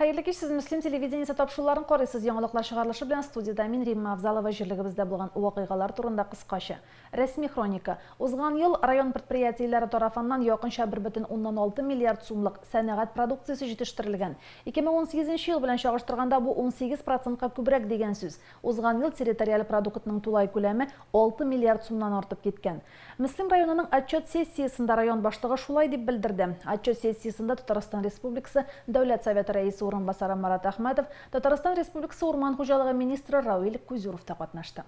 Хәерле кич, сез Мөслим телевидениесе тапшыруларын карыйсыз. Яңалыклар чыгарылышы белән студиядә мин Римма Авзалова җирлегебездә булган вакыйгалар турында кыскача. Рәсми хроника. Узган ел район предприятиеләре тарафыннан якынча 1,6 миллиард сумлык сәнәгать продукциясе җитештерелгән. 2018 нче ел белән чагыштырганда бу 18 процентка күбрәк дигән сүз. Узган ел территориаль продуктның тулай күләме 6 миллиард сумнан артып киткән. Мөслим районының отчет сессиясендә район башлыгы шулай дип белдерде. Отчет сессиясендә Татарстан Республикасы Дәүләт Советы Рәисе урынбасары Марат Әхмәтов, Татарстан Республикасы урман хуҗалыгы министры Равил Кузюров та катнашты.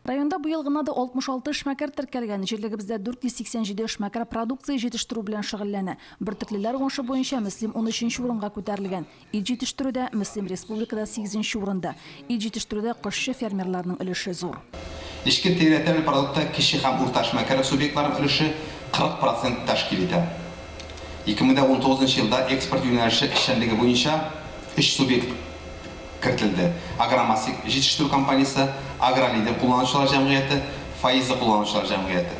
Районда быел гына да 66 эшмәкәр теркәлгән. Җирлегебездә 487 эшмәкәр продукция җитештерү белән шөгыльләнә. Бөртеклеләр уңышы буенча Мөслим унөченче урынга күтәрелгән. Ит җитештерүдә Мөслим республикада сигезенче урында. Ит җитештерүдә кошчы фермерларның өлеше зур. Эчке территориаль продуктта кече һәм урта эшмәкәрлек субъектларының өлеше 40 процент тәшкил итә. 2019 нчы елда экспорт юнәлеше эшчәнлеге буенча өч субъект кертелде, Агромассик җитештерү компаниясе, Агролидер кулланучылар җәмгыяте, Фаиза кулланучылар җәмгыяте.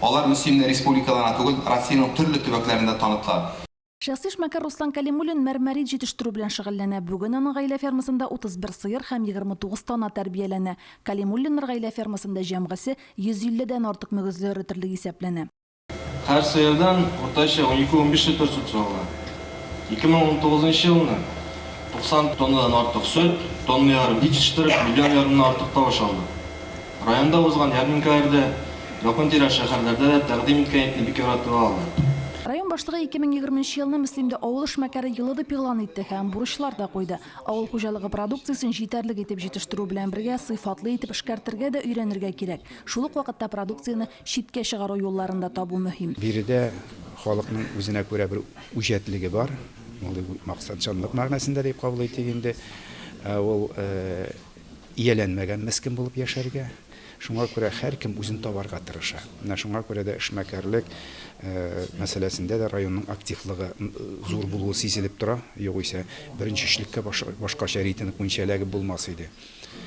Алар Мөслимне республикада гына түгел, Россиянең төрле төбәкләрендә таныттылар. Шәхси эшмәкәр Руслан Кәлимуллин мәрмәрит җитештерү белән шөгыльләнә. Бүген аның гаилә фермасында 31 сыер һәм 29 тана тәрбияләнә. Кәлимуллиннар гаилә фермасында җәмгысе 150 дән артык мөгезле эре терлек исәпләнә. Һәр сыердан уртача унике-унбиш литр сөт савыла. 2019 нчы елны 90 тоннадан артык сөт, тонна ярым ит җитештереп, миллион ярымнан артык табыш алдык. Районда узган ярминкәләрдә, якын-тирә шәһәрләрдә дә тәкъдим иткән итне бик яратып алалар. Район башлыгы 2020 нче елны Мөслимдә Авыл эшмәкәре елы дип игълан итте һәм бурычлар да куйды. Авыл хуҗалыгы продукциясен җитәрлек итеп җитештерү белән бергә сыйфатлы итеп эшкәртергә дә өйрәнергә кирәк. Шул ук вакытта продукцияне читкә чыгару юлларын да табу мөһим. Биредә халыкның үзенә күрә бер үҗәтлеге бар, ул максатчанлык мәгънәсендә дип кабул итик инде. Ул Ияләнмәгән мескен булып яшәргә. Шуңа күрә һәркем үзен табарга тырыша. Менә шуңа күрә дә эшмәкәрлек мәсьәләсендә дә районның активлыгы зур булуы сизелеп тора. Югыйсә, беренче өчлеккә башкача рейтинг буенча эләгеп булмас иде.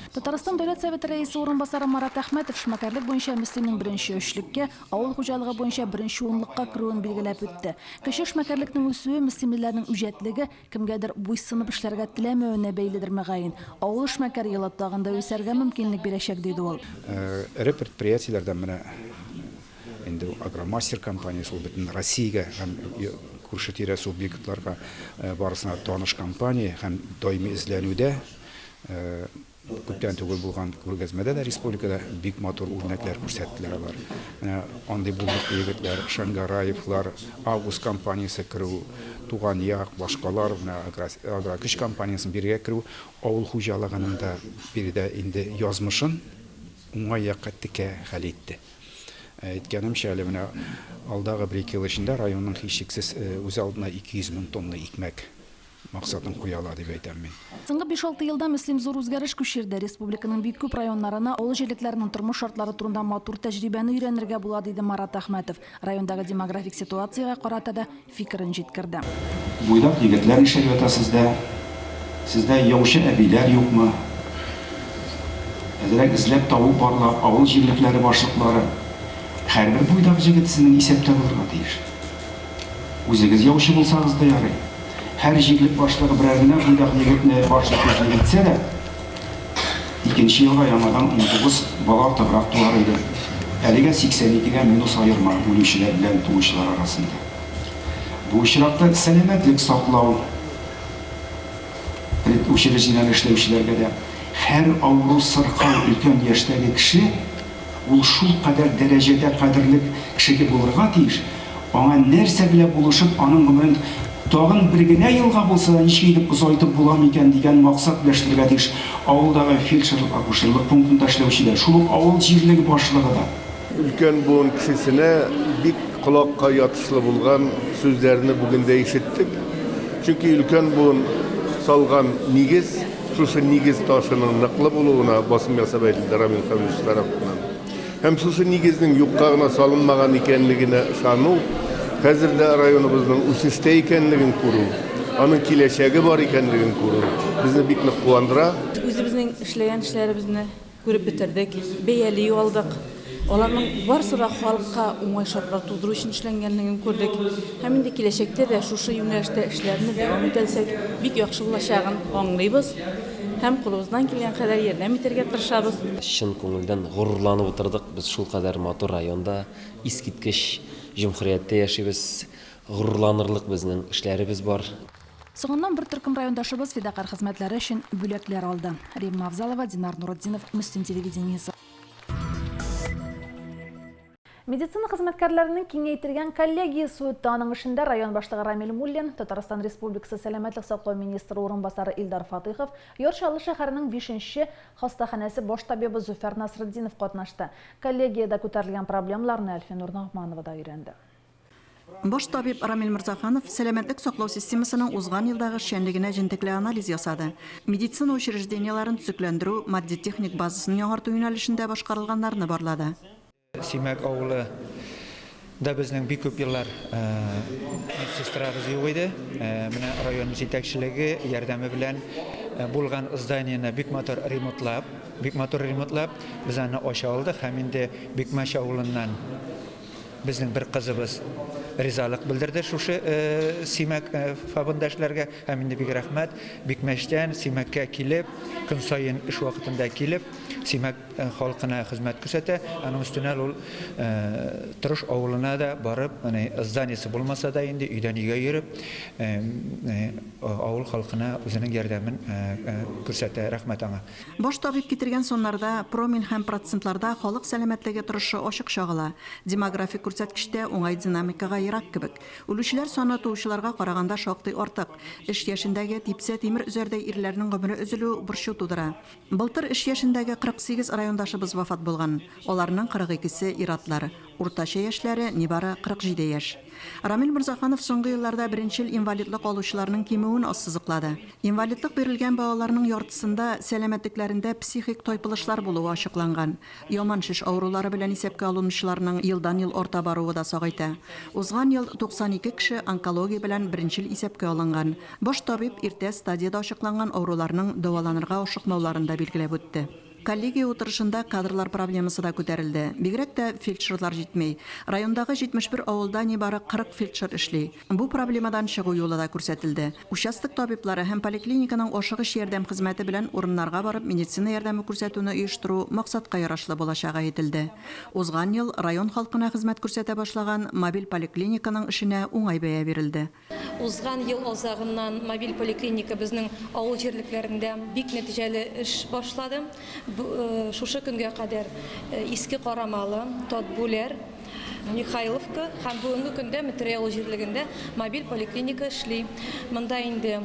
Татарстан Дәүләт Советы Рәисе урынбасары Марат Әхмәтов эшмәкәрлек буенча Мөслимнең беренче өчлеккә, авыл хуҗалыгы буенча беренче унлыкка керүен билгеләп үтте. Кече эшмәкәрлекнең үсүе мөслимлеләрнең үҗәтлеге, Кемгәдер буйсынып эшләргә теләмәвенә бәйледер, мөгаен. Авыл эшмәкәр елы тагын да үсәргә мөмкинлек бирәчәк, диде ул. Эре предприятиеләрдән менә инде Агромастер компаниясе, ул бөтен Россиягә һәм күрше-тирә субъектларга барысына таныш компания һәм даими эзләнүдә. Күптән түгел булган күргәзмәдә дә республикада бик матур үрнәкләр күрсәттеләр алар. Менә андый булдыклы егетләр, Шангараевлар, Август компаниясе керү, Туган як, башкалар, менә Агрокөч компаниясен бирегә керү авыл хуҗалыгының да биредә инде язмышын уңай якка текә хәл итте. Әйткәнемчә, әле менә алдагы бер-ике ел эчендә районның һичшиксез үз алдына 200 мең тонна икмәк максатын куя ала дип әйтәм мин. Соңгы биш-алты елда Мөслим зур үзгәреш күчерде. Республиканың бик күп районнарына авыл җирлекләренең тормыш шартлары турында матур тәҗрибәне өйрәнергә була, диде Марат Әхмәтов. Райондагы демографик ситуациягә карата да фикерен җиткерде. Буйдак егетләр нишләп ята сездә? Сездә яучы әбиләр юкмы? Әзрәк эзләп табу барлап, авыл җирлекләре башлыклары. Һәрбер буйдак җегет сезнең исәптә булырга тиеш. Үзегез яучы булсагыз да ярый. Һәр җирлек башлыгы берәр генә буйдак егетне башлы-күзле итсә дә, икенче елга яңадан 19 бала артыграк туар иде. Әлегә 82 гә минус аерма үлүчеләр белән туучылар арасында. Бу очракта сәламәтлек саклау учреждениеләрендә эшләүчеләргә дә һәр авыру-сырхау өлкән яшьтәге кеше, Ул шулкадәр дәрәҗәдә кадерле кешеге булырга тиеш, аңа нәрсә белән булышып, аның гомерен тагын бер генә елга булса да ничек итеп озайтып була микән дигән максат белән эшләргә тиеш авылдагы фельдшерлык-акушерлык пунктында эшләүче дә, шул ук авыл җирлеге башлыгы да. Өлкән буын кешесенә бик колакка ятышлы булган сүзләрне бүген дә ишеттек. Чөнки өлкән буын салган нигез, Шушы нигез ташының ныклы булуына басым ясап әйтелде Рамил Хәмидович тарафыннан. Һәм шушы нигезнең юкка гына салынмаган икәнлегенә ышану, хәзер дә районыбызның үсештә икәнлеген күрү, аның киләчәге бар икәнлеген күрү безне бик нык куандыра. Үзебезнең эшләгән эшләребезне күреп бетердек, бәяли алдык. Аларның барысы да халыкка уңай шартлар тудыру өчен эшләнгәнлеген күрдек. Һәм инде киләчәктә дә шушы юнәлештә эшләрне дәвам итәлсәк, бик яхшы булачагын аңлыйбыз һәм кулыбыздан килгән кадәр ярдәм итәргә тырышабыз. Чын күңелдән горурланып утырдык, без шулкадәр матур районда, искиткеч җөмһүрияттә яшибез, горурланырлык безнең эшләребез бар. Соңыннан бер төркем райондашыбыз фидакарь хезмәтләре өчен бүләкләр алды. Римма Авзалова, Динар Нуретдинов, Мөслим телевидениесе. Медицина хезмәткәрләренең киңәйтелгән коллегиясе үтте. Аның эшендә район башлыгы Рамил Муллин, Татарстан Республикасы сәламәтлек саклау министры урынбасары Илдар Фатыйхов, Яр Чаллы шәһәренең бишенче хастаханәсе баш табибы Зөфәр Насретдинов катнашты. Коллегиядә күтәрелгән проблемаларны Әлфинур Ногманова да өйрәнде. Баш табиб Рамил Морзаханов сәламәтлек саклау системасының узган елдагы эшчәнлегенә җентекле анализ ясады. Медицина учреждениеләрен төзекләндерү, матди-техник базасын яңарту юнәлешендә башкарылганнарны барлады. Симәк авылы да безнең бик күп еллар медсестрабыз юк иде. Менә район җитәкчелеге ярдәме белән булган зданиене бик матур ремонтлап, бик матур ремонтлап, без аны ача алдык һәм инде Бикмәч авылыннан Безнең бер кызыбыз ризалык белдерде шушы Симәк ФАБында эшләргә һәм инде бик рәхмәт, Бикмәчтән Симәккә килеп, көн саен эш вакытында килеп, Симәк халкына хезмәт күрсәтә. Аның өстенә ул Торыш авылына да барып, зданиесе булмаса да инде өйдән өйгә йөреп, авыл халкына үзенең ярдәмен күрсәтә. Рәхмәт аңа. Баш табиб китергән саннарда, промилль һәм процентларда халык сәламәтлеге торышы ачык чагыла. Демографик күрсәткеч тә уңай динамикага ерак кебек. Үлүчеләр саны туучыларга караганда шактый артык. Эш яшендәге, типсә тимер өзәрдәй ирләрнең гомере өзелү борчу тудыра. Былтыр эш яшендәге 48 райондашыбыз вафат булган. Аларның 42 се ир-атлар. Уртача яшьләре, нибары 47 яшь. Рамил Морзаханов соңгы елларда беренчел инвалидлык алучыларның кимүен ассызыклады. Инвалидлык бирелгән балаларның яртысында сәламәтлекләрендә психик тайпылышлар булуы ачыкланган. Яман шеш авырулары белән исәпкә алынучыларның елдан-ел арта баруы да сагайта. Узган ел 92 кеше онкология белән беренчел исәпкә алынган. Баш табиб иртә стадиядә ачыкланган авыруларның дәваланырга ашыкмауларын да билгеләп үтте. Коллегия утырышында кадрлар проблемасы да күтәрелде. Бигрәк тә фельдшерлар җитми. Райондагы 71 авылда нибары 40 фельдшер эшли. Бу проблемадан чыгу юлы да күрсәтелде. Участок табиблары һәм поликлиниканың ашыгыч ярдәм хезмәте белән урыннарга барып медицина ярдәме күрсәтүне оештыру максатка ярашлы булачагы әйтелде. Узган ел район халкына хезмәт күрсәтә башлаган мобиль поликлиниканың эшенә уңай бәя бирелде. Узган ел азагыннан мобиль поликлиника безнең авыл җирлекләрендә бик нәтиҗәле эш башлады. Шушы көнгә кадәр Иске Карамалы, Татбүләр, Михайловка һәм бүгенге көндә Метрәй авыл җирлегендә мобиль поликлиника эшли. Монда инде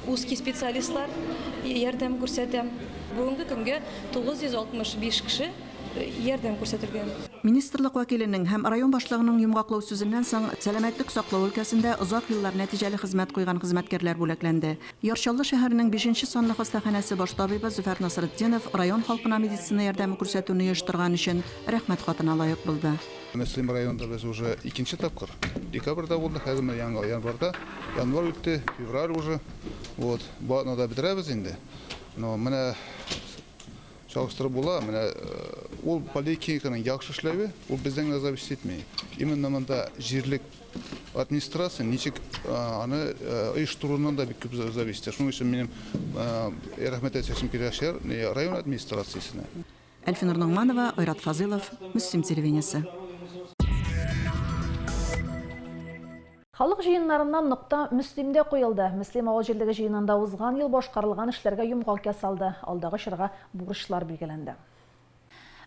узкий специалистлар ярдәм күрсәтә. Бүгенге көнгә 965 кеше ярдәм күрсәтелгән. Министрлык вәкиленең һәм район башлыгының йомгаклау сүзеннән соң, сәламәтлек саклау өлкәсендә озак еллар нәтиҗәле хезмәт куйган хезмәткәрләр бүләкләнде. Яр Чаллы шәһәренең бишенче санлы хастаханәсе баш табибы Зөфәр Насретдинов район халкына медицина ярдәме күрсәтүне оештырган өчен Рәхмәт хатына лаек булды. Мөслим районында без уже икенче тапкыр. Декабрьдә булды, хәзер менә яңа январьда. Январь үтте, февраль уже. Вот, бу атнада бетерәбез инде. Но менә Чагыштырып була, менә ул поликлиниканың яхшы эшләве, ул бездән генә зависеть итми. Именно монда җирлек администрация ничек аны оештыруыннан да бик күп зависит. Шуның өчен минем рәхмәт әйтәсем килә шәһәр, район администрациясенә. Әлфинур Ногманова, Айрат Фазыйлов, Мөслим телевидениесе. Халык җыеннарыннан нокта Мөслимдә куелды. Мөслим авыл җирлеге җыенында узган ел башкарылган эшләргә йомгак ясалды, алдагы чорга бурычлар билгеләнде.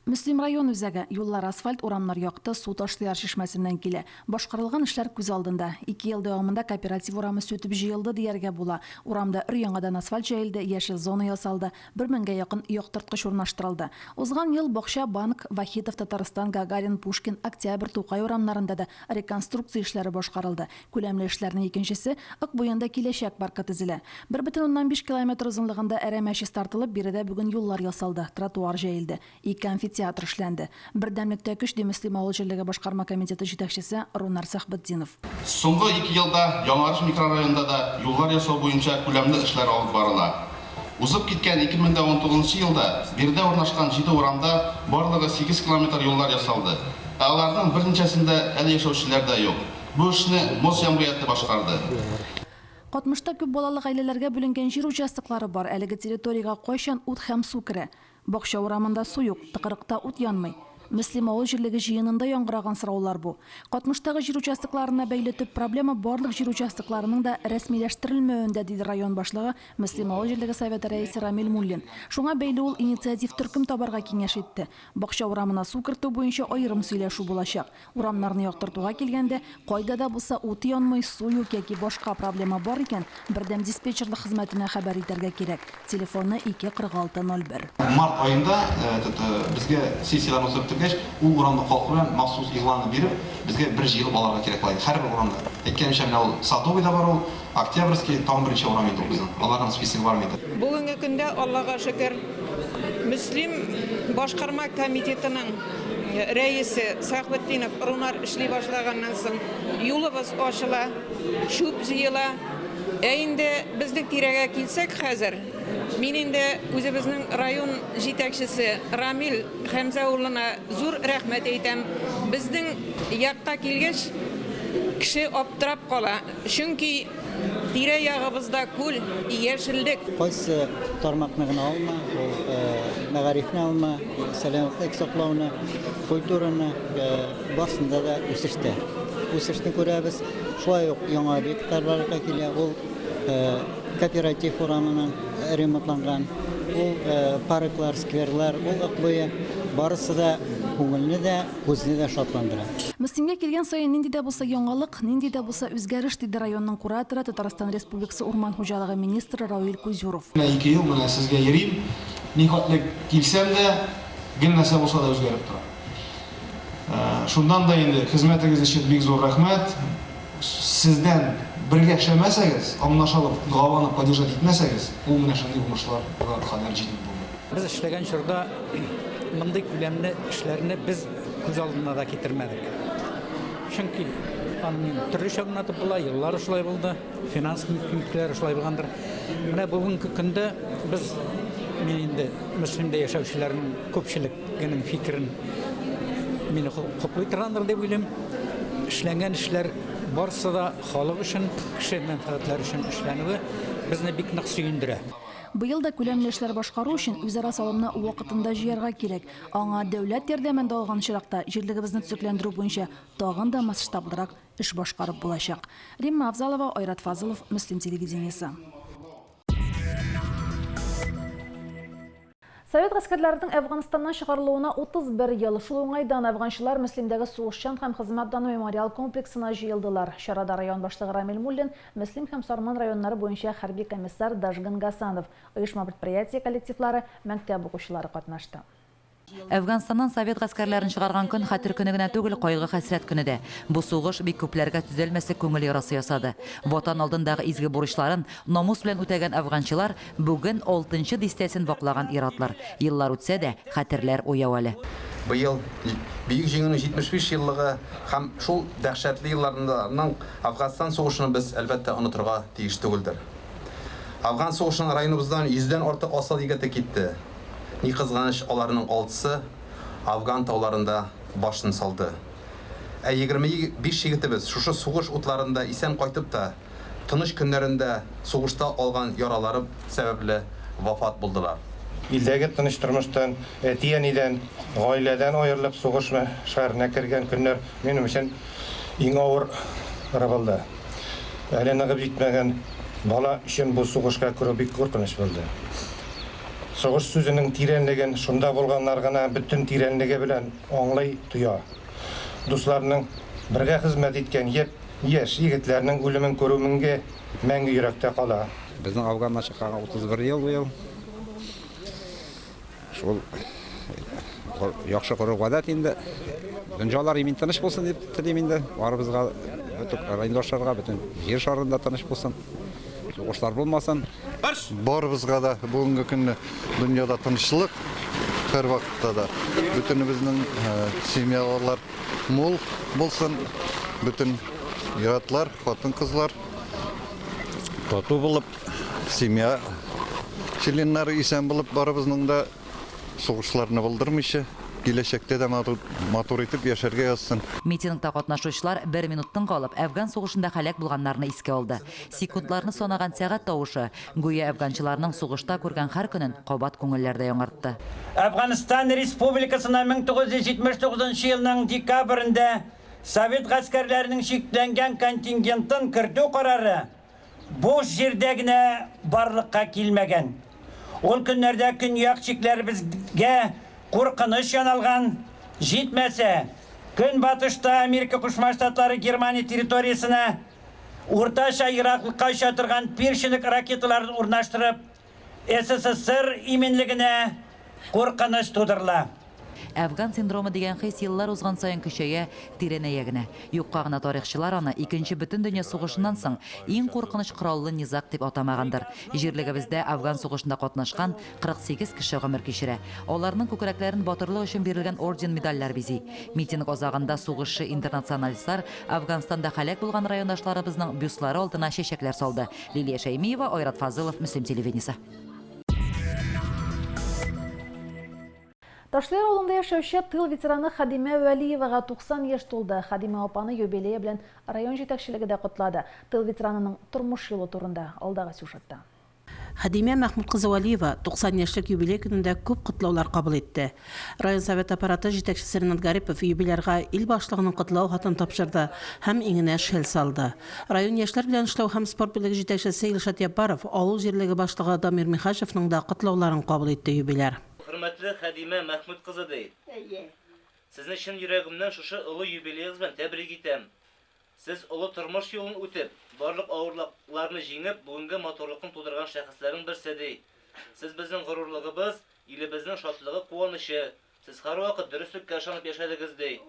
Мөслим район үзәге. Юллар асфальт, урамнар якты, су Ташлыяр чишмәсеннән килә. Башкарылган эшләр күз алдында. Ике ел дәвамында Кооператив урамы сүтеп җыелды дияргә була. Урамда өр-яңадан асфальт җәелде, яшел зона ясалды, бер меңгә якын яктырткыч урнаштырылды. Узган ел Бакча, Банк, Вахитов, Татарстан, Гагарин, Пушкин, Октябрь, Тукай урамнарында да Реконструкция эшләре башкарылды. Күләмле эшләрнең икенчесе, Ык буенда Киләчәк паркы төзелә. 1,5 километр озынлыгында әрәмә чистартылып, биредә бүген юллар ясалды, тротуар җәелде, ике амфитеатр эшләнде. Бердәмлектә көч, ди Мөслим авыл җирлеге башкарма комитеты җитәкчесе Рунар Сәхбетдинов. Соңгы ике елда Яңарыш микрорайонында да юллар ясау буенча күләмле эшләр алып барыла. Узып киткән 2019 нчы елда биредә урнашкан җиде урамда барлыгы сигез километр юллар ясалды. Ә аларның берничәсендә әле яшәүчеләр дә юк. Бу эшне Мост җәмгыяте башкарды. Катмышта күп балалы гаиләләргә бүленгән җир участоклары бар. Әлеге территориягә кайчан ут һәм су керә? Бакча урамында су юк, тыкрыкта ут янмый. Мөслим авыл җирлеге җыенында яңгыраган сораулар бу. Катмыштагы җир участокларына бәйле төп проблема барлык җир участокларының да рәсмиләштерелмәвендә, диде район башлыгы, Мөслим авыл җирлеге советы рәисе Рамил Муллин. Шуңа бәйле ул инициатив төркем табарга киңәш итте. Бакча урамына су кертү буенча аерым сөйләшү булачак. Урамнарны яктыртуга килгәндә, кайда да булса ут янмый, су юк яки башка проблема бар икән, бердәм диспетчерлык хезмәтенә хәбәр итәргә кирәк. Телефоны 2 46 01. Март аенда этот безгә сессияләрне уздырып бетергәч, ул урамда халкы белән махсус игъланны биреп, безгә бер җыелып алырга кирәк була инде, һәрбер урамда. Әйткәнемчә, менә ул Садовый да бар ул, Октябрьский, тагын берничә урам инде ул безнең. Аларның списогы бар инде. Бүгенге көндә, Аллага шөкер, Мөслим башкарма комитетының рәисе Сәхбетдинов Рунар эшли башлаганнан соң юлыбыз ачыла, чүп җыела. Ә инде безнең тирәгә килсәк хәзер, мин инде үзебезнең район җитәкчесе Рамил Хәмзә улына зур рәхмәт әйтәм. Безнең якка килгәч, кеше аптырап кала. Чөнки тирә-ягыбызда күл, яшеллек. Кайсы тармакны гына алма, ул мәгарифне алма, сәламәтлек саклауны, культураны, барсында да үсештә. Үсешне күрәбез. Шулай ук яңа объектлар барлыкка килә. Ул Кооператив урамының ремонтланган, ул парклар, скверлар, ул Ык буе, барысы да күңелне дә, Күзне дә шатландыра. Мөслимгә килгән саен нинди дә булса яңалык, нинди дә булса үзгәреш, диде районның кураторы, Татарстан Республикасы урман хуҗалыгы министры Рауил Кузюров. Менә ике ел менә сезгә йөрим, ни хәтле килсәм дә, гел нәрсә булса да үзгәреп тора. Шуннан да инде хезмәтегез өчен бик зур рәхмәт. Сездән бергә эшләмәсәгез, аңлашалып, главаны поддержать итмәсәгез, ул менә шундый уңышларга кадәр җитеп булмый. Без эшләгән чорда мондый күләмле эшләрне без күз алдына да китермәдек. Чөнки аны төрлечә аңлатып була, еллары шулай булды, финанс мөмкинлекләре шулай булгандыр. Менә бүгенге көндә без, мин инде Мөслимдә яшәүчеләрнең күпчелегенең фикерен мине хуплый торгандыр дип уйлыйм. Эшләнгән эшләр барысы да халык өчен, кеше мәнфәгатьләре өчен эшләнүе безне бик нык сөендерә. Быел да күләмле эшләр башкару өчен үзара салымны вакытында җыярга кирәк. Аңа дәүләт ярдәмен дә алган очракта, җирлегебезне төзекләндерү буенча тагын да масштаблырак эш башкарып булачак. Римма Авзалова, Айрат Фазылов, Мөслим телевидениесе. Совет гаскәрләренең Әфганстаннан чыгарылуына 31 ел. Шул уңайдан әфганчылар Мөслимдәге сугышчан һәм хезмәт даны мемориал комплексына җыелдылар. Чарада район башлыгы Рамил Муллин, Мөслим һәм Сарман районнары буенча хәрби комиссар Дажгын Гасанов, оешма-предприятие коллективлары, мәктәп укучылары катнашты. Әфганстаннан совет гаскәрләрен чыгарган көн хәтер көне генә түгел, кайгы-хәсрәт көне дә. Бу сугыш бик күпләргә төзәлмәслек күңел ярасы ясады. Ватан алдындагы изге бурычларын намус белән үтәгән әфганчылар бүген алтынчы дистәсен ваклаган ир-атлар. Еллар үтсә дә, хәтерләр уяу әле. Быел Бөек Җиңүнең 75 еллыгы һәм шул дәһшәтле елларның Әфганстан сугышын без, әлбәттә, онытырга тиеш түгелдер. Әфган сугышыннан районыбыздан йөздән артык асыл егете китте. Ни кызганыч, аларның алтысы Афган тауларында башын салды. Ә 25 егетебез шушы сугыш утларында исән кайтып та, тыныч көннәрендә сугышта алган яралары сәбәпле вафат булдылар. Илдәге тыныч тормыштан, әти-әнидән, гаиләдән аерылып сугыш шәһәренә кергән көннәр минем өчен иң авыр ры булды. Әле ныгып җитмәгән бала өчен бу сугышка керү бик куркыныч булды. Сугыш сүзенең тирәнлеген шунда булганнар гына бөтен тирәнлеге белән аңлый, тоя. Дусларның, бергә хезмәт иткән япь, яшь егетләрнең үлемен күрү меңге, мәңге йөрәктә кала. Безнең Афганнан чыкканга 31 ел быел. Шул яхшы гореф-гадәт инде. Дөньялар имин тыныч булсын дип телим инде. Барыбызга, бөтен райондашларга, бөтен җир шарында тыныч булсын. Сугышлар булмасын. Барыбызга да бүгенге көнне дөньяда тынычлык, һәрвакытта да. Бөтенебезнең семьялар мул булсын, бөтен ир-атлар, хатын-кызлар тату булып, семья членнары исән булып, барыбызның да сугышларны булдырмыйча, киләчәктә дә матур, матур итеп яшәргә язсын. Митингта катнашучылар бер минут тын калып, Әфган сугышында һәлак булганнарны искә алды. Секундларны санаган сәгать тавышы, гүя әфганчыларның сугышта күргән һәр көнен кабат күңелләрдә яңартты. Әфганстан Республикасына 1979 нчы елның декабрендә совет гаскәрләренең чикләнгән контингентын кертү карары буш җирдә генә барлыкка килмәгән. Ул көннәрдә көньяк чикләребезгә куркыныч яналган, җитмәсә, көнбатышта Америка Кушма Штатлары Германия территориясенә уртача ераклыкка оча торган Першинг ракеталарын урнаштырып, СССР иминлегенә куркыныч тудырыла. Әфган синдромы дигән хис еллар узган саен көчәя, тирәнәя генә. Юкка гына тарихчылар аны Икенче бөтендөнья сугышыннан соң иң куркыныч кораллы низаг дип атамагандыр. Җирлегебездә Әфган сугышында катнашкан 48 кеше гомер кичерә. Аларның күкрәкләрен батырлык өчен бирелгән орден-медальләр бизи. Митинг азагында сугышчы-интернационалистлар Әфганстанда һәлак булган райондашларыбызның бюстлары алдына чәчәкләр салды. Лилия Шәймиева, Айрат Фазылов, Мөслим телевидениесе. Ташлыяр авылында яшәүче тыл ветераны Хадимә Вәлиевага 90 яшь тулды. Хадимә апаны юбилее белән район җитәкчелеге дә котлады. Тыл ветеранының тормыш юлы турында алдагы сюжетта. Хадимә Мәхмүт кызы Вәлиева 90 яшьлек юбилей көнендә күп котлаулар кабул итте. Район Советы аппараты җитәкчесе Ринат Гарипов юбилярга ил башлыгының котлау хатын тапшырды һәм иңенә шәл салды. Район яшьләр белән эшләү һәм спорт бүлеге җитәкчесе Илшат Яббаров, авыл җирлеге башлыгы Дамир Михачевның да котлауларын кабул итте юбиляр. Хөрмәтле Хәдимә Мәхмүт кызы, ди. Әйе. Сезне чын йөрәгемнән шушы олы юбилеегыз белән тәбрик итәм. Сез олы тормыш юлын үтеп, барлык авырлыкларны җиңеп, бүгенге матурлыкны тудырган шәхесләрнең берсе, ди. Сез безнең горурлыгыбыз, илебезнең шатлыгы, куанычы. Сез һәрвакыт дөреслеккә ышанып яшәдегез, ди.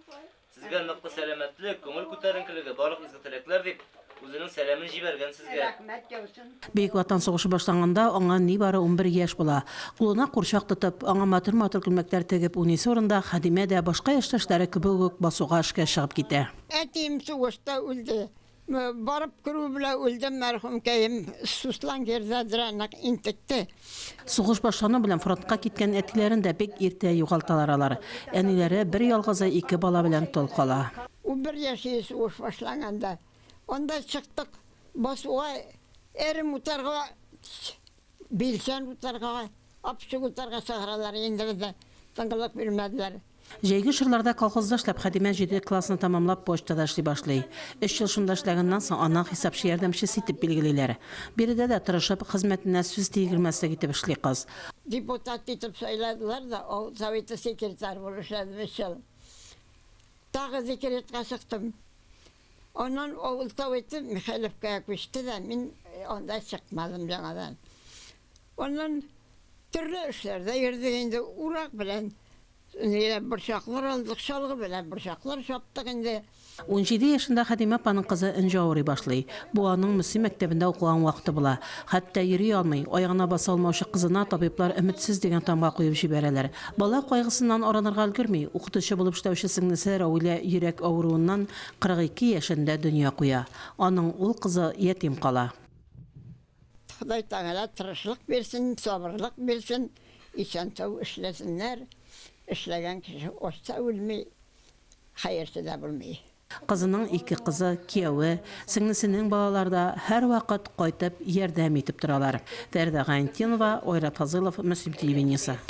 Сезгә ныклы сәламәтлек, күңел күтәренкелеге, барлык изге теләкләр, дип, үзенең сәламен җибәргән сезгә. Рәхмәт яусын. Бөек Ватан сугышы башланганда аңа нибары 11 яшь була. Кулына курчак тотып, аңа матур-матур күлмәкләр тегеп уйныйсы урында Хәдимә дә башка яшьтәшләре кебек үк басуга эшкә чыгып китә. Әтием сугышта үлде. Барып керү белән үлде мәрхүмкәем. Суслонгерда дранык интекте. Сугыш башлану белән фронтка киткән әтиләрен дә бик иртә югалталар алар. Әниләре бер ялгызы ике бала белән тол кала. 11 яшь иде сугыш башланганда. Анда чыктык басуга әрем утарга, билчән утарга, апчык утарга чыгаралар инде безне тынгылык бирмәделәр. Җәйге чорларда колхозда эшләп, Хәдимә җиде классны тәмамлап, почтада эшли башлый. Өч ел шунда эшләгәннән соң, аны хисапчы ярдәмчесе итеп билгелиләр. Биредә дә тырышып, хезмәтенә сүз тигермәслек итеп эшли кыз. Депутат итеп сайладылар да, авыл советы секретаре булып эшләдем өч ел. Тагы декретка чыктым. Аннан авыл советы Михайловкага күчте дә, мин анда чыкмадым яңадан. Аннан төрле эшләрдә йөрдек инде, урак белән ниләр борчаклар алдык, чалгы белән борчаклар чаптык инде. 17 яшендә Хәдимә апаның кызы Энҗе авырый башлый. Бу аның Мөслим мәктәбендә укыган вакыты була. Хәтта йөри алмый, аягына баса алмаучы кызына табиблар өметсез дигән тамга куеп җибәрәләр. Бала кайгысыннан арынырга өлгерми, укытучы булып эшләүче сеңлесе Рәүилә йөрәк авыруыннан 42 яшендә дөнья куя. Аның ул кызы ятим кала. Ходай Тәгалә тырышлык бирсен, сабырлык бирсен, исән-сау эшләсеннәр. Эшләгән кеше ач та үлми, хәерче дә булмый. Кызының ике кызы, кияве, сеңлесенең балалары да һәрвакыт кайтып ярдәм итеп торалар. Фәридә Гайнтинова, Айрат Фазылов, Мөслим телевидениесе.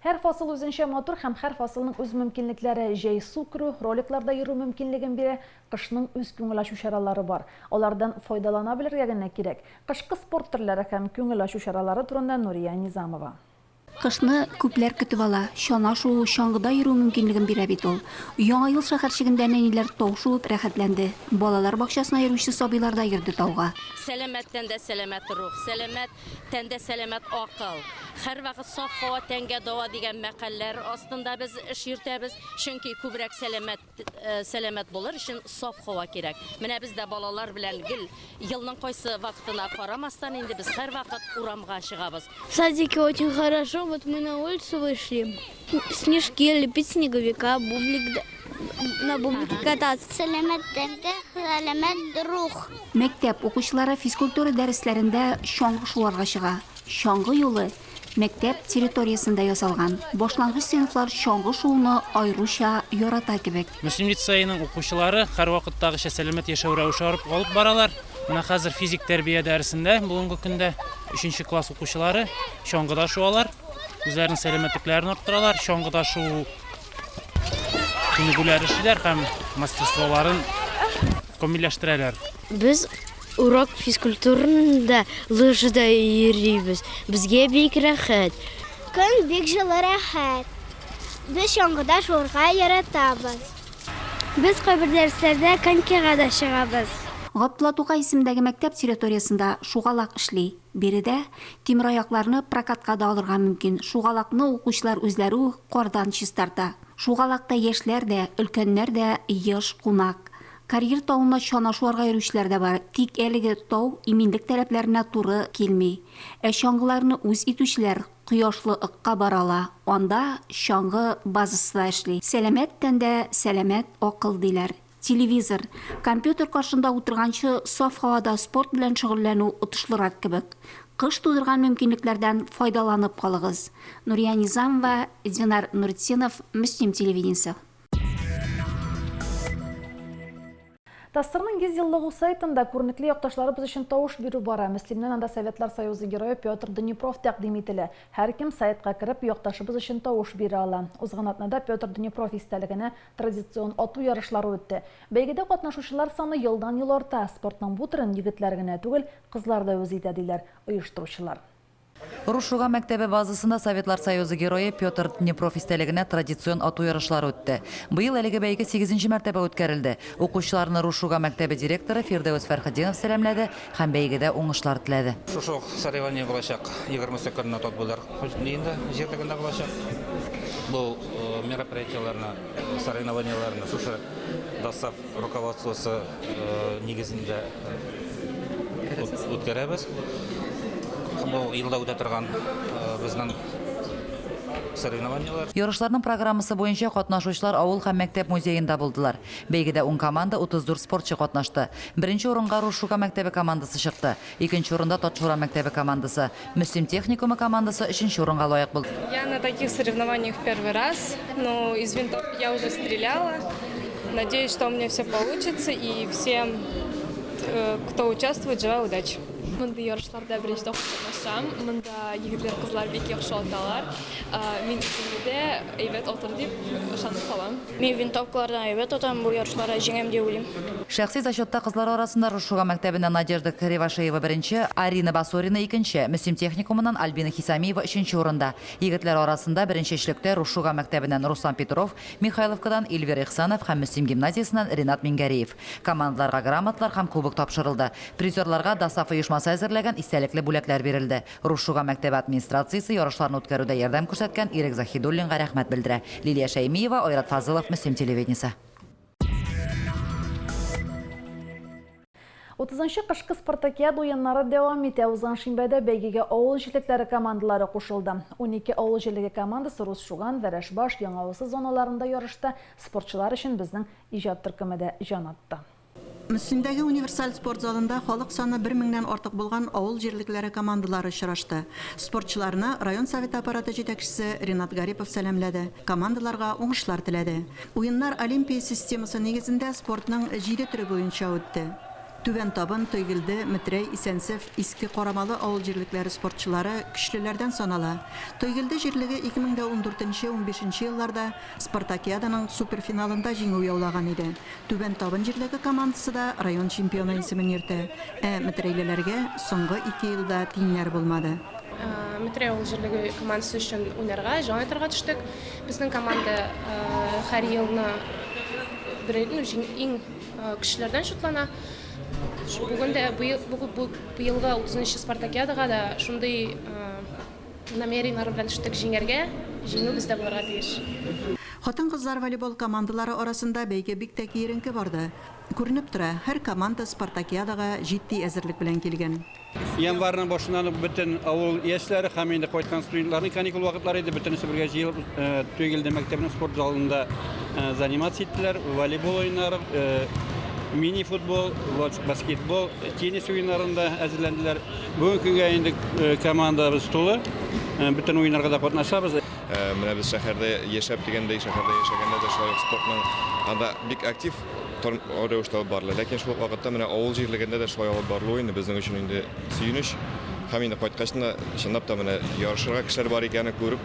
Һәр фасыл үзенчә матур һәм һәр фасылның үз мөмкинлекләре. Җәй су керү, роликларда йөрү мөмкинлеген бирә, кышның үз күңел ачу чаралары бар. Алардан файдалана белергә генә кирәк. Кышкы спорт төрләре һәм күңел ачу чаралары турында Нурия Низамова. Кышны күпләр көтеп ала. Чана шуу, чаңгыда йөрү мөмкинлеген бирә бит ул. Яңа ел шәһәрчегендә нәниләр тау шуып рәхәтләнде. Балалар бакчасына йөрүче сабыйлар да йөрде тауга. Сәламәт тәндә сәламәт рух, сәламәт тәндә сәламәт акыл. Һәрвакыт саф һава тәнгә дава дигән мәкальләр астында без эш йөртәбез. Чөнки күбрәк сәламәт сәламәт булыр өчен саф һава кирәк. Менә без дә балалар белән гел елның кайсы вакытына карамастан инде без һәрвакыт урамга чыгабыз. В садике очень хорошо, вот мы на улицу вышли, снежки лепить снеговика, бублик. на бублике кататься. Сәламәт тәндә, сәламәт рух. Мәктәп укучылары физкультура дәресләрендә чаңгы шуарга чыга. Чаңгы юлы мәктәп территориясендә ясалган. Башлангыч сыйныфлар чаңгы шууны аеруча ярата кебек. Мөслим лицееның укучылары һәрвакыттагыча сәламәт яшәү рәвеше алып баралар. Менә хәзер физик тәрбия дәресендә бүгенге көндә өченче класс укучылары чаңгыда шуалар, үзләренең сәламәтлекләрен арттыралар, чаңгыда шуу күнегүләр эшлиләр һәм мастерстволарын камилләштерәләр. Без урок физкультурында лыжада йөрибез. Безгә бик рәхәт. Көн бик җылы рәхәт. Без чаңгыда шуырга яратабыз. Без кайбер дәресләрдә конькига да чыгабыз. Габдулла Тукай исемендәге мәктәп территориясендә шугалак эшли. Биредә тимераякларны прокатка да алырга мөмкин. Шугалакны укучылар үзләре үк кардан чистарта. Шугалакта яшьләр дә, өлкәннәр дә еш кунак. Карьер тавына чана шуарга йөрүчеләр дә бар, тик әлеге тау иминлек таләпләренә туры килми. Ә чаңгыларны үз итүчеләр Кояшлы Ыкка бара ала, анда чаңгы базасы да эшли. Сәламәт тәндә сәламәт акыл, диләр. Телевизор, компьютер каршында утырганчы саф һавада спорт белән шөгыльләнү отышлырак кебек. Кыш тудырган мөмкинлекләрдән файдаланып калыгыз. Нурия Низамова, Динар Нуртдинов, Мөслим телевидениесе. ТАССРның 100 еллыгы сайтында күренекле якташларыбыз өчен тавыш бирү бара. Мөслимнән анда Советлар Союзы Герое Петр Днепров тәкъдим ителә. Һәркем сайтка кереп, якташыбыз өчен тавыш бирә ала. Узган атнада Петр Днепров истәлегенә традицион ату ярышлары үтте. Бәйгедә катнашучылар саны елдан-ел арта. Спортның бу төрен егетләр генә түгел, кызлар да үз итә, диләр оештыручылар. Рушуга мәктәбе базасында Советлар Союзы Герое Петр Днепров истәлегенә традицион ату ярышлары үтте. Быел әлеге бәйге сигезенче мәртәбә үткәрелде. Укучыларны Рушуга мәктәбе директоры Фирдәвес Фәрхетдинов сәламләде һәм бәйгедә уңышлар теләде. Шушы ук соревнование булачак, егермесе көнне Татбудар инде җирлегендә булачак. Бу мероприятиеләрне, соревнованиеләрне шушы ДОСААФ руководствосы нигезендә үткәрәбез. Бу елда үтә торган безнең соревнованиеләр. Ярышларның программасы буенча катнашучылар авыл һәм мәктәп музеенда булдылар. Бәйгедә ун команда, 34 спортчы катнашты. Беренче урынга Рушуга мәктәбе командасы чыкты. Икенче урында Татшура мәктәбе командасы. Мөслим техникумы командасы өченче урынга лаек булды. Я на таких соревнованиях в первый раз, но из винтовки я уже стреляла. Надеюсь, что у меня все получится и всем, э, кто участвует, желаю удачи. Мондый ярышларда беренче тапкыр катнашам. Монда егетләр, кызлар бик яхшы аталар. Мин үземне дә әйбәт атыр дип ышанып калам. Мин винтовкалардан әйбәт атам, бу ярышларда җиңәм дип уйлыйм. Шәхси зачетта кызлар арасында Рушуга мәктәбеннән Надежда Кривошеева беренче, Арина Басорина икенче, Мөслим техникумыннан Альбина Хисамиева өченче урында. Егетләр арасында беренче өчлектә Рушуга мәктәбеннән Руслан Петров, Михайловкадан Эльвир Ихсанов һәм Мөслим гимназиясеннән Ренат Мингәриев. Командаларга грамоталар һәм кубок тапшырылды. Призерларга ДОСААФ оешмасы әзерләгән истәлекле бүләкләр бирелде. Рушуга мәктәбе администрациясе ярышларны үткәрүдә ярдәм күрсәткән Ирек Заһидуллинга рәхмәт белдерә. Лилия Шәймиева, Айрат Фазылов, Мөслим телевидениесе. Утызынчы кышкы спартакиада уеннары дәвам итә. Узган шимбәдә бәйгегә авыл җирлекләре командалары кушылды. Унике авыл җирлеге командасы Рус Шуган, Вәрәшбаш, Яңавысы зоналарында ярышты. Спортчылар өчен безнең иҗат төркеме дә җан атты. Мөслимдәге универсаль спорт залында халык саны бер меңнән артык булган авыл җирлекләре командалары очрашты. Спортчыларны район Советы аппараты җитәкчесе Ринат Гарипов сәламләде, командаларга уңышлар теләде. Уеннар Олимпия системасы нигезендә спортның җиде төре буенча үтте. Түбән Табын, Тойгелде, Метрәй, Исәнсеф, Иске Карамалы авыл җирлекләре спортчылары көчлеләрдән санала. Тойгелде җирлеге 2014 нче, унбишенче елларда Спартакиаданың суперфиналында җиңү яулаган иде. Түбән Табын җирлеге командасы да район чемпионы исемен йөртә. Ә метрәйлеләргә соңгы ике елда тиңнәр булмады. Метрәй авыл җирлеге командасы өчен уйнарга, җан атарга төштек. Безнең команда һәр елны иң көчлеләрдән шутлана. Бүген дә быелгы 30 нчы спартакиадага да шундый Намерениеләр белән төштек җиңәргә, җиңү бездә булырга тиеш. Хатын-кызлар волейбол командалары арасында бәйге бик тә киеренке барды. Күренеп тора, һәр команда спартакиадага җитди әзерлек белән килгән. Январьның башыннан ук бөтен авыл яшьләре һәм инде кайткан студентларның каникул вакытлары иде, бөтенесе бергә җыелып Туйгелде мәктәбенең спорт залында заниматься иттеләр. Волейбол уеннары, мини-футбол, баскетбол, теннис уеннарында әзерләнделәр. Бүгенге көнгә инде командабыз тулы, бөтен уеннарга да катнашабыз. Менә без шәһәрдә яшәп дигәндәй, шәһәрдә яшәгәндә дә шулай ук спортның анда бик актив рәвештә алып барыла. Ләкин шул ук вакытта менә авыл җирлегендә дә шулай алып барылуы инде безнең өчен инде сөенеч. Һәм инде кайткач та чынлап та менә ярышырга кешеләр бар икәнен күреп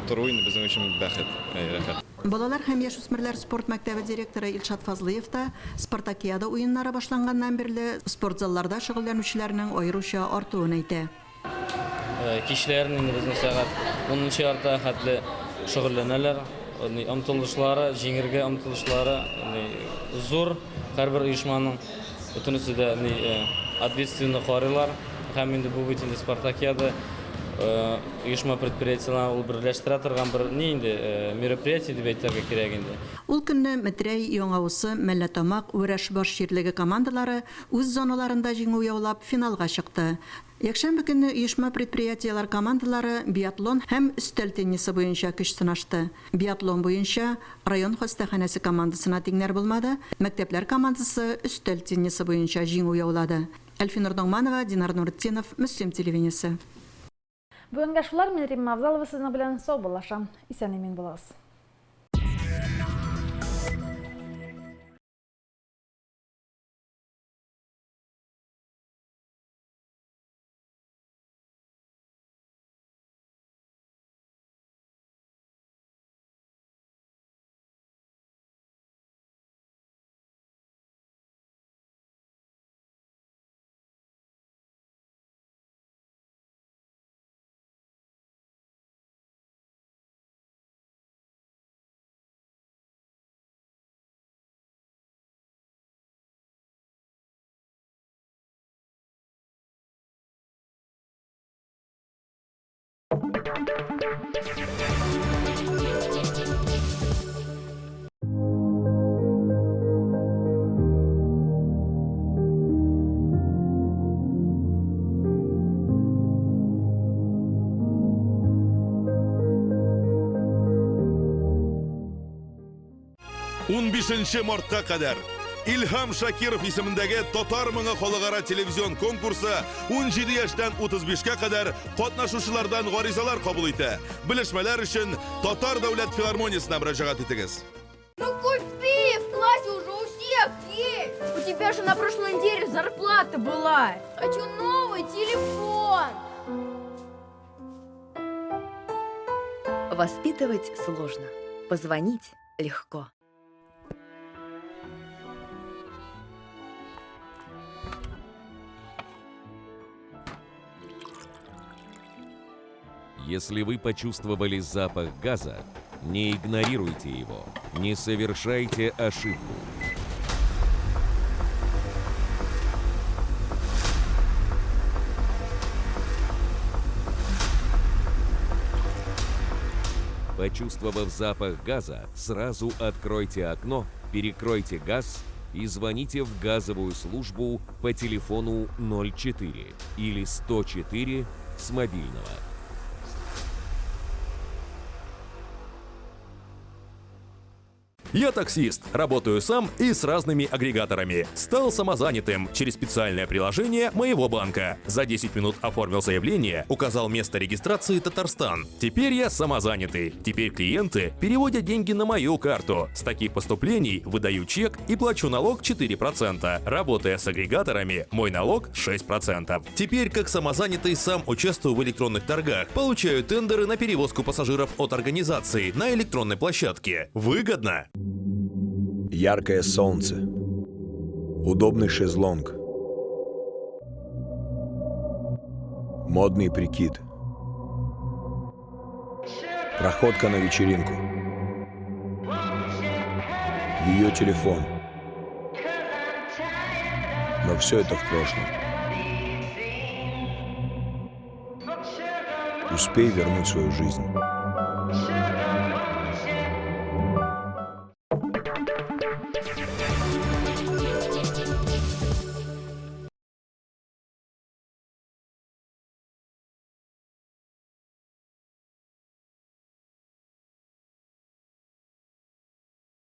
тору инде безнең өчен бәхет, рәхәт. Балалар һәм яшүсмерләр спорт мәктәбе директоры Илшат Фазлыев та спартакиада уеннары башланганнан бирле спортзалларда шөгыльләнүчеләрнең аеруча артуын әйтә. Кичләрен инде безнең сәгать унынчы яртыга хәтле шөгыльләнәләр. Омтылышлары, җиңергә омтылышлары зур. Һәрбер оешманың бөтенесе дә ответственно карыйлар. Һәм инде бу бит инде спартакиада оешма предприятиеләрен ул берләштерә торган бер ни инде мероприятие дип әйтергә кирәк инде. Ул көнне Метрәй, Яңа Усы, Мәлләтамак, Вәрәшбаш җирлеге командалары үз зоналарында җиңү яулап, финалга чыкты. Якшәмбе көнне оешма-предприятиеләр командалары биатлон һәм өстәл теннисы буенча көч сынашты. Биатлон буенча район хастаханәсе командасына тиңнәр булмады, мәктәпләр командасы өстәл теннисы буенча җиңү яулады. Әлфинур Ногманова, Динар Нуретдинов, Мөслим телевидениесе. Бүгенгә шулар, мин Римма Авзалова сезнең белән саубуллашам. Исән-имин булыгыз. Унбишенче мартка кадәр Илһам Шакиров исемендәге Татар моңы халыкара телевизион конкурсы 17 яшьтән 35-кә кадәр катнашучылардан гаризалар кабул итә. Белешмәләр өчен Татар дәүләт филармониясенә мөрәҗәгать итегез. Ну купи, в классе уже у всех есть. У тебя же на прошлой неделе зарплата была. Хочу новый телефон. Воспитывать сложно, позвонить легко. Если вы почувствовали запах газа, не игнорируйте его, не совершайте ошибку. Почувствовав запах газа, сразу откройте окно, перекройте газ и звоните в газовую службу по телефону 04 или 104 с мобильного. Я таксист, работаю сам и с разными агрегаторами. Стал самозанятым через специальное приложение моего банка. За 10 минут оформил заявление, указал место регистрации Татарстан. Теперь я самозанятый. Теперь клиенты переводят деньги на мою карту. С таких поступлений выдаю чек и плачу налог 4%. Работая с агрегаторами, мой налог 6%. Теперь как самозанятый сам участвую в электронных торгах. Получаю тендеры на перевозку пассажиров от организации на электронной площадке. Выгодно! Яркое солнце, удобный шезлонг, модный прикид, проходка на вечеринку, ее телефон. Но все это в прошлом. Успей вернуть свою жизнь.